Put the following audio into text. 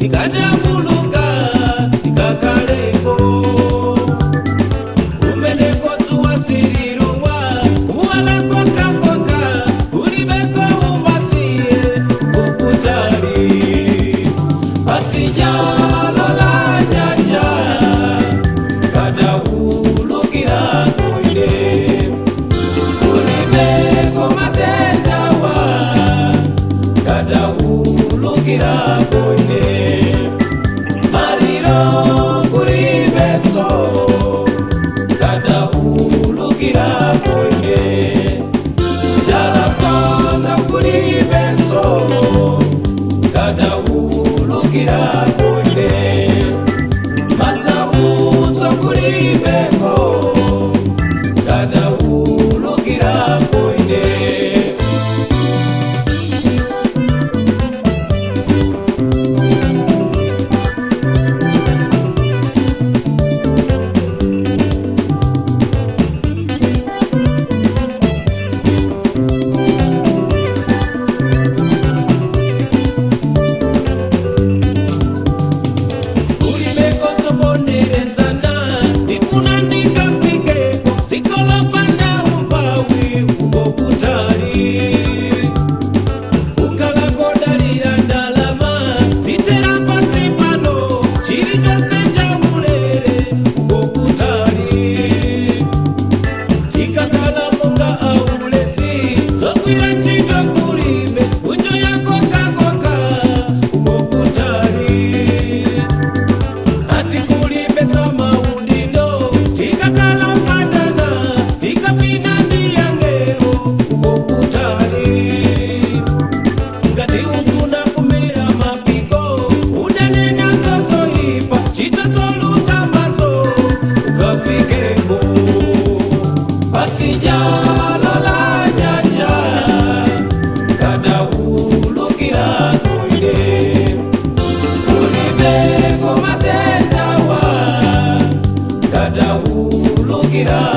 Ndikadabuluka ndikakaleko kumeneko dzuwa sililowa kuwala kokakoka kulibeko umasiye kukutali patsijalo la nyanja kadaulukira kuine kulibeko matendawa kadaulukira kuine maliro kulibeso kadaulukira kuine jalakona kulibeso kadaulukira kuine masauso kulibeko kadaulukira kuine. Kulibekosobonerezana ndifuna ndikafikeko dzikolopanda umpawi ukokutali ukalakodalira ndalama zitera pasi pano chilichonse chamulere ukokutali tikakhala monga aulesi zogwira ntchito kulibe kunjo yakokakoka ukokutali atikulipesa maudindo tikakala mfanana tikapina ndiyangero ukokutali ngati ufuna kumera mapiko udanena zozoipa chitazoluka maso ukafikeko patsijalo la nyanja kadaulukira kuine kulibeko matendawa kadaulukira.